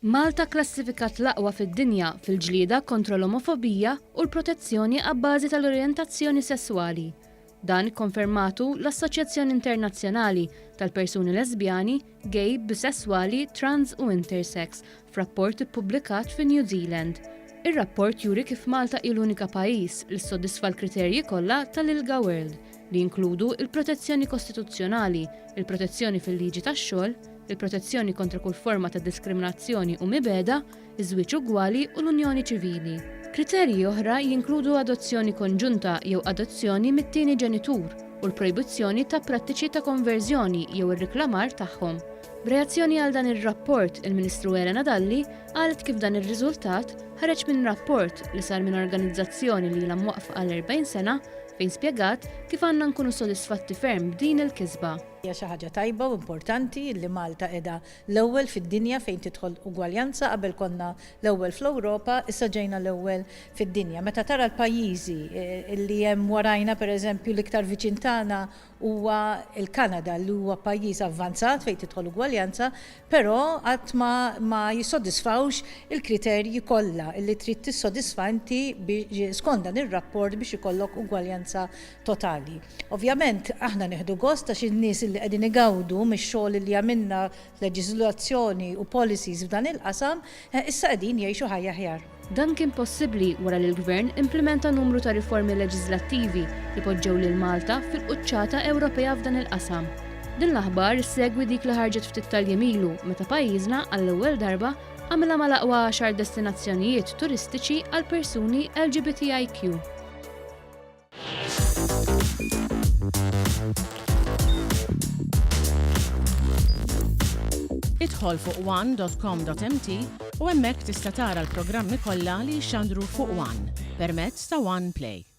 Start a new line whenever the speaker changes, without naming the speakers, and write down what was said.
Malta kklassifikat l-aqwa fid-dinja fil-ġlieda kontra l-omofobija u l-protezzjoni abbażi tal-orjentazzjoni sesswali. Dan ikkonfermatu l-Assoċjazzjoni Internazzjonali tal-Persuni Lesbjani, Gay, Bisesswali, Trans u Intersex f'rapport ippubblikat fi New Zealand. Ir-rapport juri kif Malta hi l-unika pajjiż li ssodisfa l-kriterji kollha tal-ILGA World, li jinkludu l-protezzjoni kostituzzjonali, il-protezzjoni fil-liġi tax-xogħol, il-protezzjoni kontra kull forma ta' diskriminazzjoni u mibegħda, iż-żwieġ ugwali u l-unjoni ċivili. Kriterji oħra jinkludu adozzjoni konġunta jew adozzjoni mit-tieni ġenitur u l-projbizzjoni ta' prattiċi ta' konverżjoni jew ir-riklamar tagħhom. B'reazzjoni għal dan ir-rapport, il-Ministru Elena Dalli qalet kif dan ir-riżultat ħareġ minn rapport li sar minn organizzazzjoni li ilha mwaqqfa għal 40 sena fejn spjegat kif għandna nkunu sodisfatti ferm b'din il-kisba.
Hija xi ħaġa tajba u importanti li Malta qiegħda l-ewwel fid-dinja fejn tidħol ugwaljanza, qabel konna l-ewwel fl-Ewropa, issa ġejna l-ewwel fid-dinja. Meta tara l-pajjiżi li hemm warajna, pereżempju l-iktar viċin tagħna huwa l-Kanada li huwa pajjiż avvanzat fejn tidħol ugwaljanza, però qatt ma ma jissodisfawx il-kriterji kollha li trid tissodisfa inti skont dan ir-rapport biex ikollok ugwaljanza totali. Ovvjament aħna nieħdu gost għax in-nies li qegħdin igawdu mix-xogħol li għamilna leġiżlazzjoni u policies f'dan il-qasam issa qegħdin jgħixu ħajja aħjar.
Dan kien possibbli wara li l-Gvern implimenta numru ta' riformi leġiżlattivi li poġġew lil Malta fil-quċċata Ewropea f'dan il-qasam. Din l-aħbar issegwi dik li ħarġet ftit tal-jiem ilu meta pajjiżna għall-ewwel darba għamilha mal-aqwa għaxar destinazzjonijiet turistiċi għal persuni LGBTIQ.
Idħol fuq one.com.mt u hemmhekk tista' tara l-programmi kollha li jixxandru fuq One permezz ta' One Play.